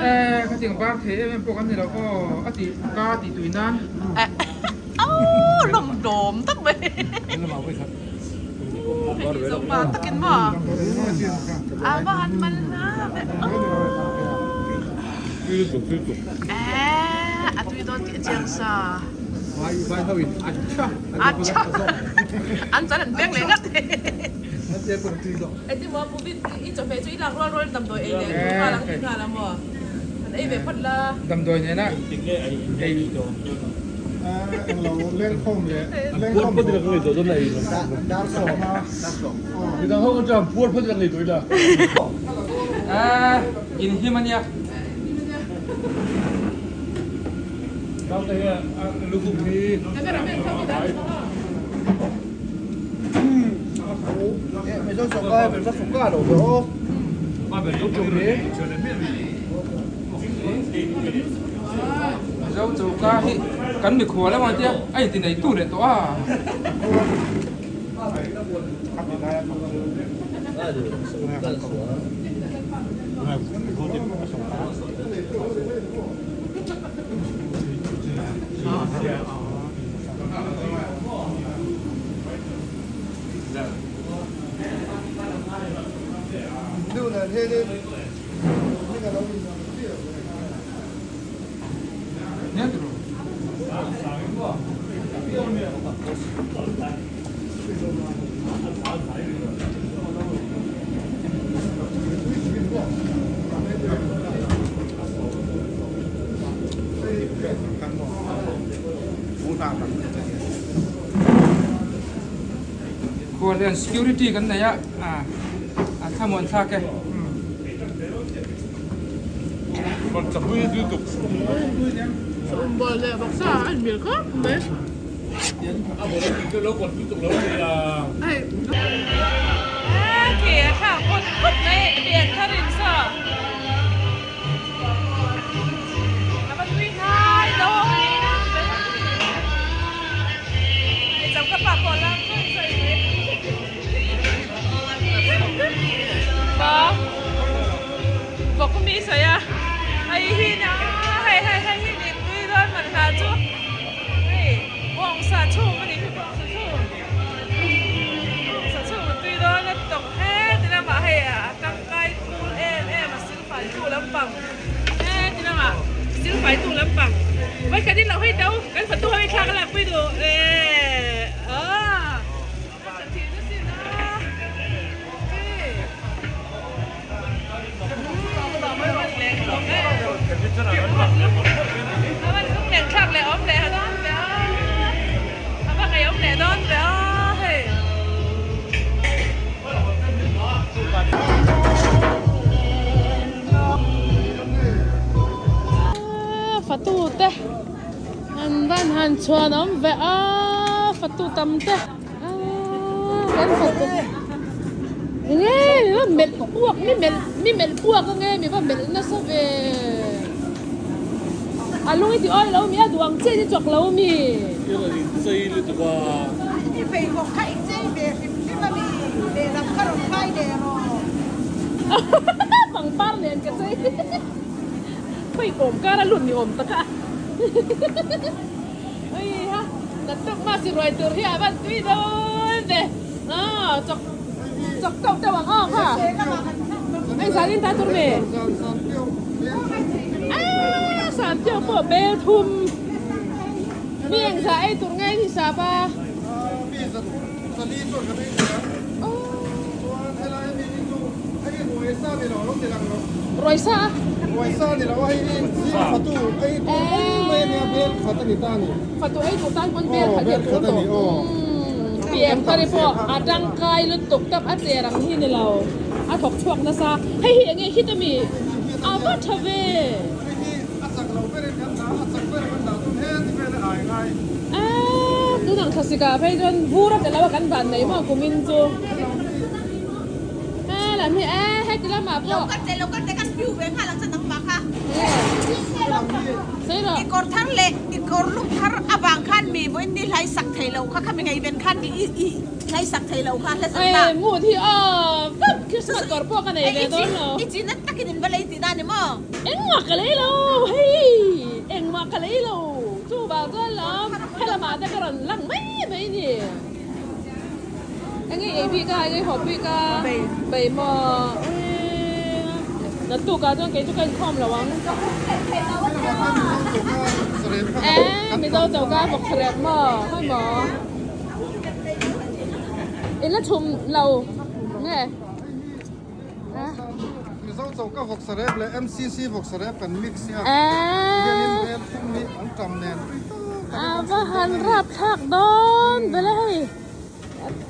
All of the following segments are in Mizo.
Eh, khatiang bar thei em em pawh kan ni lo aw, a tih ka tih tui nan. Aww lawm dawm tak mai. Hei hi zopa takin maw a va han mal hla ve aww. Eh, a tui dawn tih a chiang sa. Acha an chan an beng leh ngat. Engtin maw Pu Vin i chawhmeh chu i lak rual rual in damdawi ei leh tur nghal ang ti nghal a maw? Han ei ve phawt la. Damdawi nena ei. Ah, in him ania. Mizo choka hi kan mikhual emaw tia a inti nei tu leh tawh a. Khuallian security kan nei a, a thlamuan thlak e. Fatu te an van han chhuan awm ve a fatu tam te kan fatu nge mi va melh puak mi melh mi melh puak ange mi va melh nasa ve a lung i ti awi lo mi a duh ang chiah in i chawk lo mi. Pangpar nen ka chei khawi kawm kar a lut ni awm tak a ui ha naktuk ma si ruai tur hi a van tui dawn ve a chawk chawk teuh teuh ang aw kha hei zan in ta tur me a san teuh pawh bel thum mi engzah ei tur nge ni sap a. Ruaisa Fatu ei duh tan pawn bel khat hi a tul tawh. PM thari pawh a tangkai lutuk tak a cher ang hi ni lo. A thawk chhuak nasa. Hei hi enge hit ami? A va tha ve. Aaa tunang thlasik ah phei chuan vur a tel lo a kan van nei maw kumin chu he lam hi e heti lamah pawh Lo kal teh lo kal teh ka spew ve nghal ang chuan nangmah kha sawi rawh i kawr thar leh i kawr lum thar avang khan. khan mi vawiin ni hlai sak thei lo kha khami ngaihven khan mi i i hlai sak thei lo kha hla sak ta. Ei mood hi aw vak Christmas kawr pawh ka nei ve dawn lo. I chin a takin in va lei tih na ni maw? Engmah ka lei lo hei engmah ka lei lo chuvang chuan lam helamah te ka rawn lang mai mai ni. Enge ei bik a enge haw bik a bei maw naktukah chuan kei chu ka inkhawm lo ang e mizo choka vawk sarep maw hawi maw in la chhum lo nge Mizo choka vawk sarep leh MCC vawk sarep kan mix hi a hianin rel thum hi an tam nen tui tak tak A va han rap thlak dawn vele hei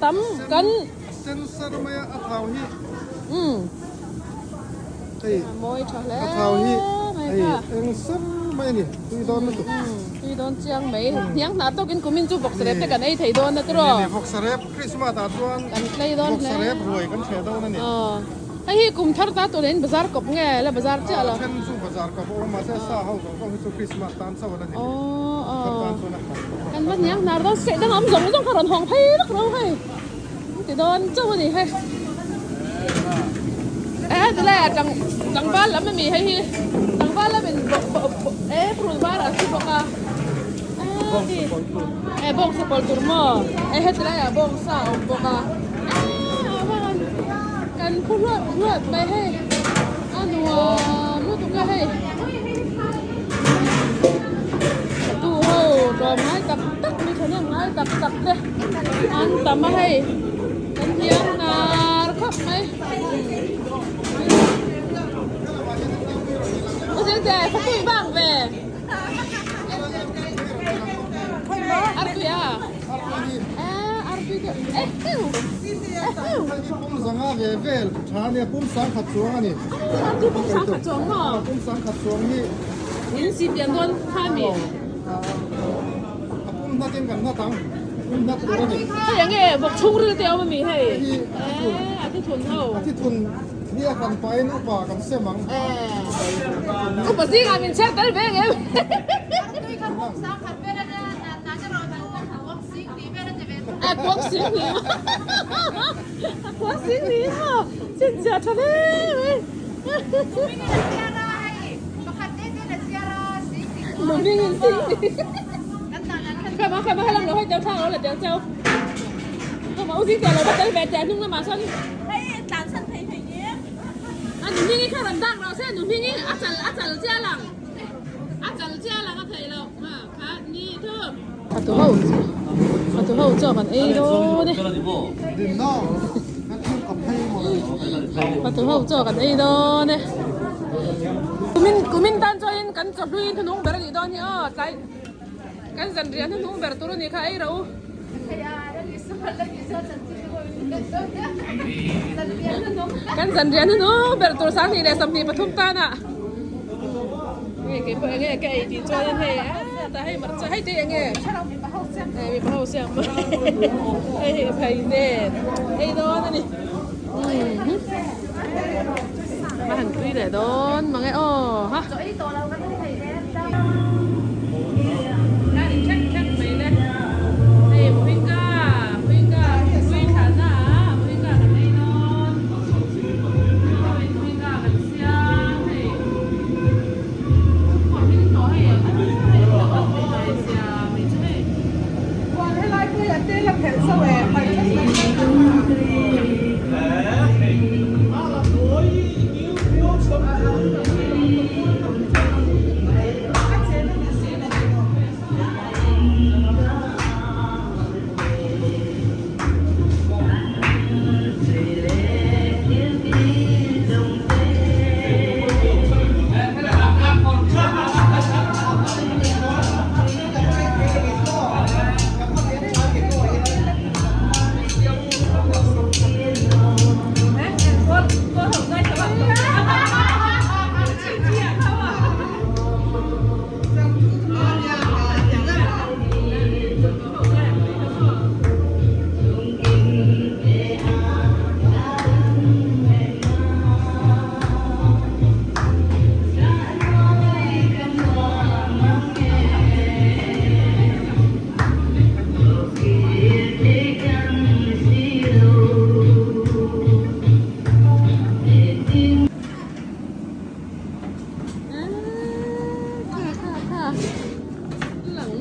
tam kan a sen sar mai a a thau hi hei a mawi tha hle a thau hi mai hei kha eng sar mai a ni tui dawn lutuk tui dawn chiang mai hniang hnah tawkin kumin chu vawk sarep te kan ei thei dawn a tiraw ni vawk sarep Christmas ah chuan kan tlei dawn vawk hle sarep ruai kan hreh dawn a ni hei hi kum thar ta tur in bazar kawp nge la bazar chiah lo a then chu bazar kawp a awm mahse sa ho zawng zawng hi chu Christmas tan chauh a la ni thar tan chuan a khat tawh kan va hniang hnar dawn seh dang awm zawng zawng kha rawn hawng phei vak ro hei ti dawn chauh a ni hei e tilai ah tlang tlangval lam ami hei hi tlangval lam in e prul var a si bawk a e bawng sa pawlh tur maw e heti laiah bawng sa a awm bawk a kan phu hluat hluat mai hei a nuam lutuk a hei tu ho tlawm ngai tak tak mi thahnem ngai tak tak te an tam a hei kan hiam nar khawp mai. Pum zanga ve vel tha ania pum sangkhat chuang a ni. Pum sangkhat chuang hi. A pum hnatin kan hnat ang. Pum hnat tur a ni. A thithun. Ni a kan pahin upa kan sem ang. Upa zingah min chhiar tel ve ngem. A kuang sing ni ma. A kuang sing ni ma. Chin chia tha hle mai. Luming in sing ni. Khai ma khai ma helam lo hei tel thang lo la tel cheu. Mà u zing tel lo va tel ve tel hnung lamah sawn. Hei tlan san thei thei ni. A nu hming hi kha rawn dak rawh se nu hming hi a chal a chal chiah lang a chal chiah lang a theih loh ha kha ni thu. Fatu ho fatu ho chaw kan ei dawn e. Fatu ho chaw kan ei dawn e. Kumin kumin tan chuanin kan chawhlui hnuhnung ber a nih dawn hi aw tlai. Kan zanriah hnuhnung ber tur a nih kha ei rawh u. Kan zanriah hnuhnung ber tur 20 leh 23 tanah nge kei pawh enge ka ei tih chuan hei tah hei hmarcha hei te enge hei mipa ho siam hei hei phei nen ei dawn a ni a han tui leh dawn mang e aw ha.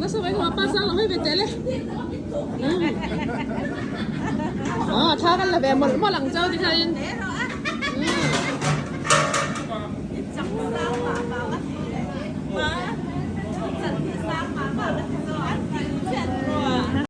nasa mai ka pa sang lo hei ve teh le. Ah, thla kan la ve mawlh mawlh ang chau tikhain.